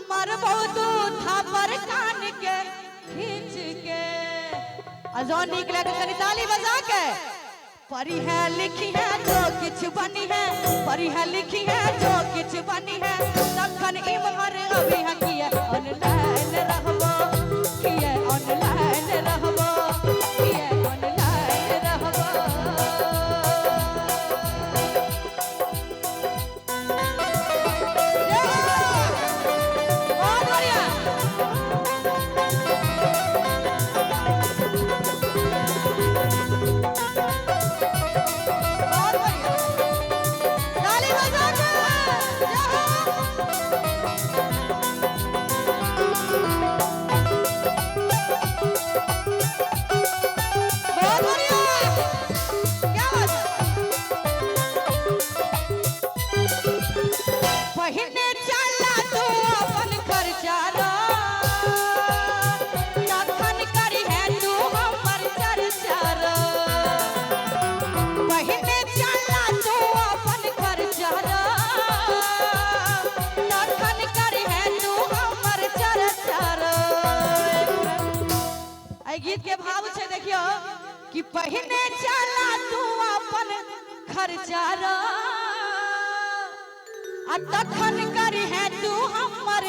अमर बहु थापर कान के खींच के। आ जो नीक लगे कनी ताली बजा के। पढ़ी है लिखी है जो किछु बनी है, पढ़ी है लिखी है जो किछु बनी है, तखन इमहर अभी है किया ऑनलाइन रहबो, किया ऑनलाइन रहबो, किया ऑनलाइन रहबो। बहुत बढ़िया। बहुत बढ़िया, ताली बजा के। जय हो। बहुत बढ़िया, क्या बात है। पहिने चला तू अपन खर्चा रो, तखन करी है तू हमर चर्चा रो। पहिने चला तू अपन खर्चा रो, तखन करी है तू हमर चर्चा रो। एहि गीत के भाव छै देखियो कि पहिने चला तू अपन खर्चा रो, आ तखन करी है तू हमर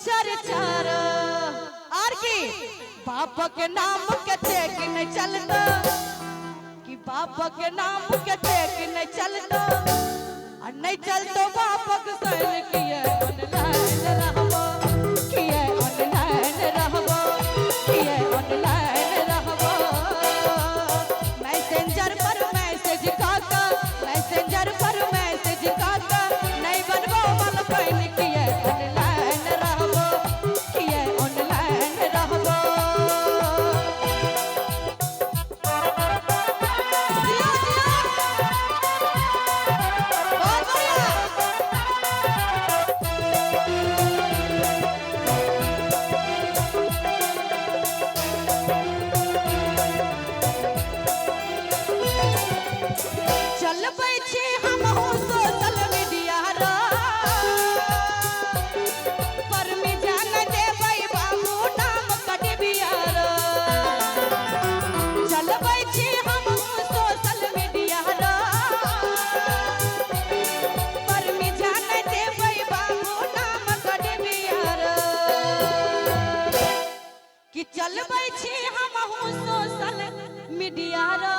चर्चा रो। आर की बाप के नाम के टेक नहीं चलतो, कि बाप के नाम के टेक नहीं चलतो, आ नहीं चलतो बापक सैन किए ऑनलाइन रहबो, किए ऑनलाइन रहबो, किए ऑनलाइन रहबो। मैसेंजर पर मैसेज काका, मैसेंजर पर मैसेज काका, नहीं बनबो मलकैन किए ऑनलाइन रहबो, किए ऑनलाइन रहबो। जिया जिया, बहुत बढ़िया। चलबै छी हमहूँ सोशल मीडिया रो, परमिशन देबै बाबू नाम कटबिया रो। चलबै छी हमहूँ सोशल मीडिया रो, परमिशन देबै बाबू नाम कटबिया रो। कि चलबै छी हमहूँ सोशल मीडिया रो,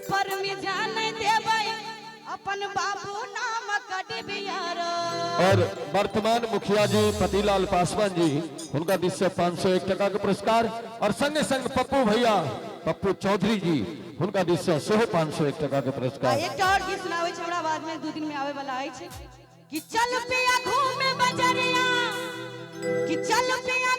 परमिशन देबै अपन बाबू नाम कटबिया रो। और वर्तमान मुखिया जी पतिलाल पासवान जी हुनका दिस से 501 टका के पुरस्कार, और संगे संग पप्पू भैया पप्पू चौधरी जी हुनका दिस से सेहो 501 टका के आ पुरस्कार। एकटा और गीत सुनाबै छी, हमरा बाद में 2 दिन में आवे वाला अछि। कि चल पिया घूमे बजरिया, कि चल पिया